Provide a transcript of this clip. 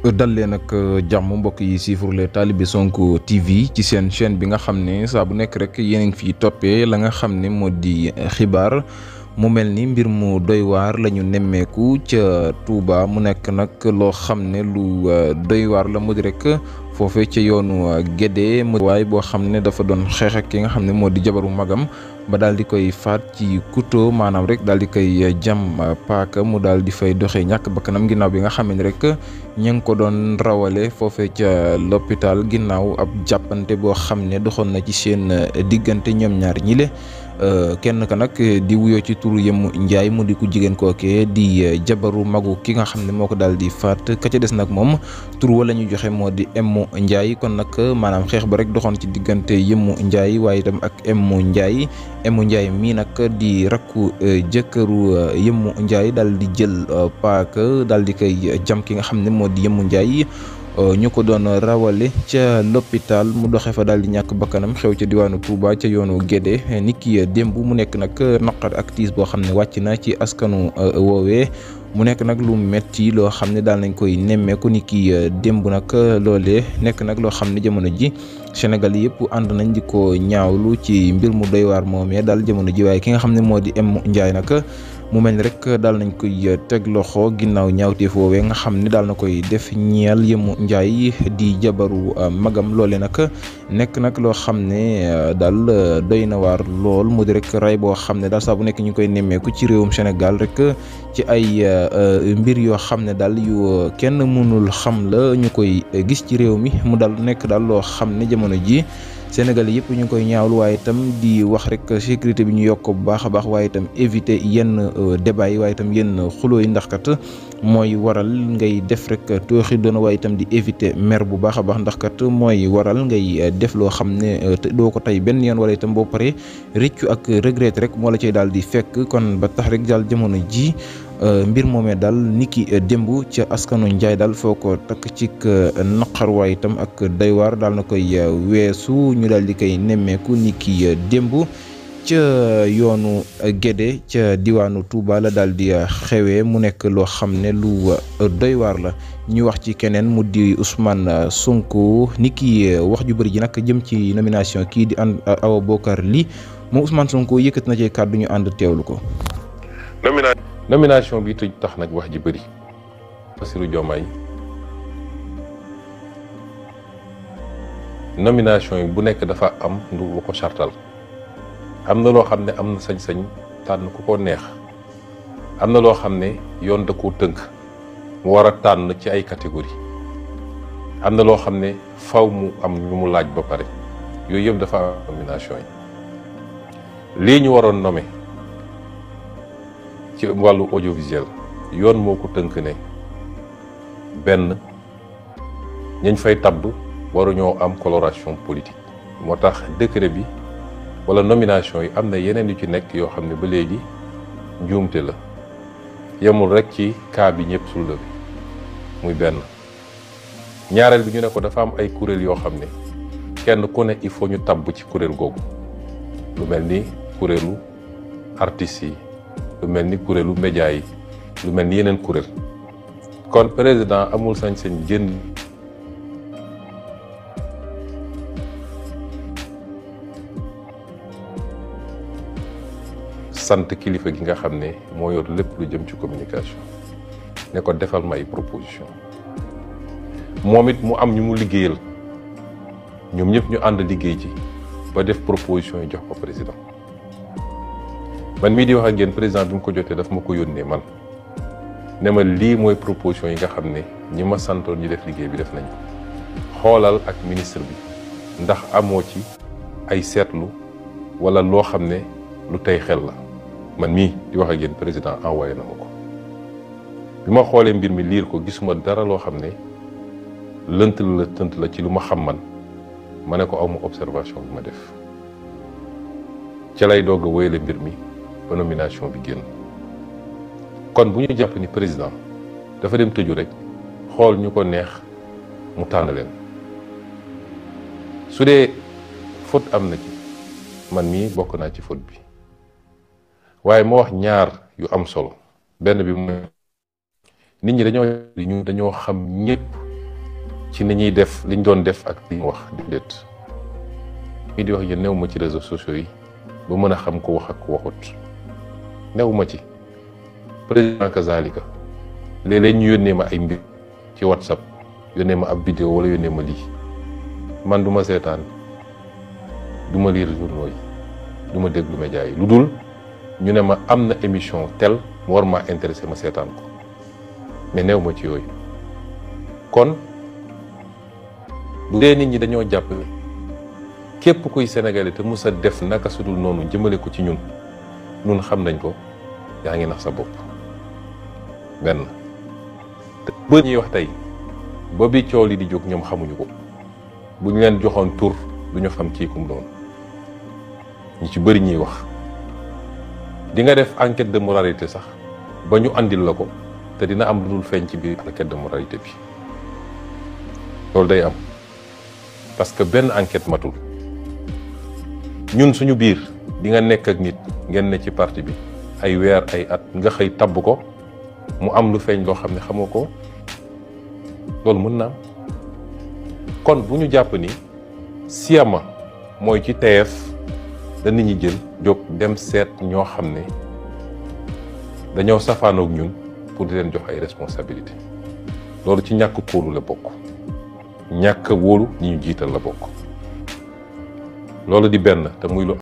dal leen ak jàmm mbokk yi siifur le Talibé Sonko TV ci seen chaîne bi nga xam ne saa bu nekk rek yéen a ngi fiy toppee la nga xam ne moo di xibaar mu mel ni mbir mu doy waar la ñu nemmeeku ca Touba mu nekk nag loo xam ne lu doy waar la mu di rek foofee ca yoonu Gédé mu waay boo xam ne dafa doon xeex ak ki nga xam ne moo di jabaru magam ba daal di koy faat ci couteau maanaam rek daal di koy jam paaka mu daal di fay doxee ñàkk bakkanam ginnaaw bi nga xam ne rek ña ngi ko doon rawale foofee ca l'hôpital ginnaaw ab jàppante boo xam ne doxoon na ci seen diggante ñoom ñaar ñile kenn ka nag di wuyoo ci turu Yemou Ndiaye mu di ku jigéen kookee di jabaru magu ki nga xam ne moo ko daal di faat ka ca des nag moom tur wala ñu joxe moo di Yemou Ndiaye kon nag maanaam xeex ba rek doxoon ci diggante Yemou Ndiaye waaye itam ak Yemou Ndiaye mii nag di rakku jëkkëru Yemou Ndiaye daal di jël paaka daal di koy jam ki nga xam ne moo di Yemou Ndiaye ñu ko doon rawale ca l'hôpital mu doxe fa daal di ñàkk bakkanam xew ca diwaanu Touba ca yoonu Gédé niki démb mu nekk nag naqar ak tiis boo xam ne wàcc na ci askanu woowee mu nekk nag lu metti loo xam ne daal nañ koy nemmeeku niki démb nag loolee nekk nag loo xam ne jamono ji Sénégal yëpp ànd nañ di ko ñaawlu ci mbir mu doy waar moomee daal jamono ji waaye ki nga xam ne moo di Yemou Ndiaye nag mu mel ni rek daal nañ koy teg loxo ginnaaw ñaawteef woowee nga xam ne daal na koy def ñeel Yemou Ndiaye di jabaru magam loole nag nekk nag loo xam ne daal doy na waar lool mu di rek ray boo xam ne daal saa bu nekk ñu koy nemmeeku ci réewum Sénégal rek ci ay mbir yoo xam ne daal yu kenn mënul xam la ñu koy gis ci réew mi mu daal nekk daal loo xam ne jamono ji Sénégal yëpp ñu ngi koy ñaawlu waaye itam di wax rek sécurité bi ñu yokk bu baax a baax waaye itam éviter yenn débat yi waaye itam yenn xuloo yi ndax kat mooy waral ngay def rek tooxi doona waaye itam di éviter mer bu baax a baax ndax kat mooy waral ngay def loo xam ne doo ko tey benn yoon wala itam boo paree rëccu ak regret rek moo la cay daal di fekk kon ba tax rek daal jamono ji mbir moomee daal niki démb ca askanu Njaay daal foo ko takk ci naqar waaye itam ak daywaar daal na koy weesu ñu daal di koy nemmeeku niki démb ca yoonu Gédé ca diwaanu Touba la daal di xewee mu nekk loo xam ne lu doy waar la ñu wax ci keneen mu di Ousmane Sonko niki wax ju bëri ji nag jëm ci nomination kii di Awa Bocar Ly moom Ousmane Sonko yëkkat na ci kàddu ñu ànd teewlu ko. nomination bi tëj tax nag wax ji bëri Bassirou Diomaye nomination yi bu nekk dafa am lu ko chartal am na loo xam ne am na sañ-sañ tànn ku ko neex am na loo xam ne yoon da koo tënk mu war a tànn ci ay catégorie am na loo xam ne faw mu am ñu mu laaj ba pare yooyu yëpp dafa am nomination yi lii ñu waroon nommer ci wàllu audiovisuel yoon moo ko tënk ne benn ñañ fay tabb waruñoo am coloration politique moo tax décret bi wala nomination yi am na yeneen yu ci nekk yoo xam ne ba léegi njuumte la yemul rek ci cas bi ñëpp soulevé muy benn ñaareel bi ñu ne ko dafa am ay kuréel yoo xam ne kenn ku ne il faut ñu tabb ci kuréel googu lu mel ni kuréelu artistes yi lu mel ni kuréelu média yi lu mel ni yeneen kuréel kon président amul sañ-sañ jënd sant kilifa gi nga xam ne moo yor lépp lu jëm ci communication ne ko defal ma ay proposition moom it mu am ñu mu liggéeyal ñoom ñëpp ñu ànd liggéey ci ba def proposition yi jox ko président man mii di wax ak yéen président bi mu ko jotee daf ma ko yónnee man ne ma lii mooy proposition yi nga xam ne ñi ma santoon ñu def liggéey bi def nañ xoolal ak ministre bi ndax amoo ci ay seetlu wala loo xam ne lu tey xel la man mii di wax ak yéen président envoyé na ma ko bi ma xoolee mbir mi liir ko gisuma dara loo xam ne lënt la tënt la ci lu ma xam man ma ne ko awma observation bi ma def ca lay doog a wéyale mbir mi ba nomination bi génn kon bu ñu jàpp ni président dafa dem tëju rek xool ñu ko neex mu tànn leen su dee faute am na ci man mii bokk naa ci faute bi waaye moo wax ñaar yu am solo benn bi mooy nit ñi dañoo xam ñëpp ci ni ñuy def liñ doon def ak li wax déet mii di wax yéen new ma ci réseaux sociaux yi ba mën a xam ko wax ak ko waxut new ma ci président kazalika léeg-léeg ñu yónnee ma ay mbir ci WhatsApp yónnee ma ab vidéo wala yónnee ma lii man du ma seetaan du ma lire journaux yi du ma déglu médias yi lu dul ñu ne ma am na émission tel mu war maa intéressé ma seetaan ko mais néew ma ci yooyu. kon bu dee nit ñi dañoo jàpp képp kuy sénégalais te mus a def naka sudul noonu jëmale ko ci ñun xam nañ ko yaa ngi nax sa bopp benn. te bët ñuy wax tey ba bi coow li di jóg ñoom xamuñu ko bu ñu leen joxoon tur duñu xam kii kum doon ñi ci bëri ñuy wax di nga def enquête de moralité sax ba ñu andil la ko te dina am lu dul feeñ ci biir enquête de moralité bi loolu day am parce que benn enquête matul ñun suñu biir di nga nekk ak nit ngeen ne ci parti bi ay weer ay at nga xëy tabb ko mu am lu feeñ loo xam ne xamoo ko loolu mën na am kon bu ñu jàpp ni siyama mooy ci teef da nit ñi jël jóg dem seet ñoo xam ne dañoo safaanoog ñun pour di leen jox ay responsabilité loolu ci ñàkk kóolu la bokk ñàkk wóolu ñi ñu jiital la bokk loolu di benn te muy lu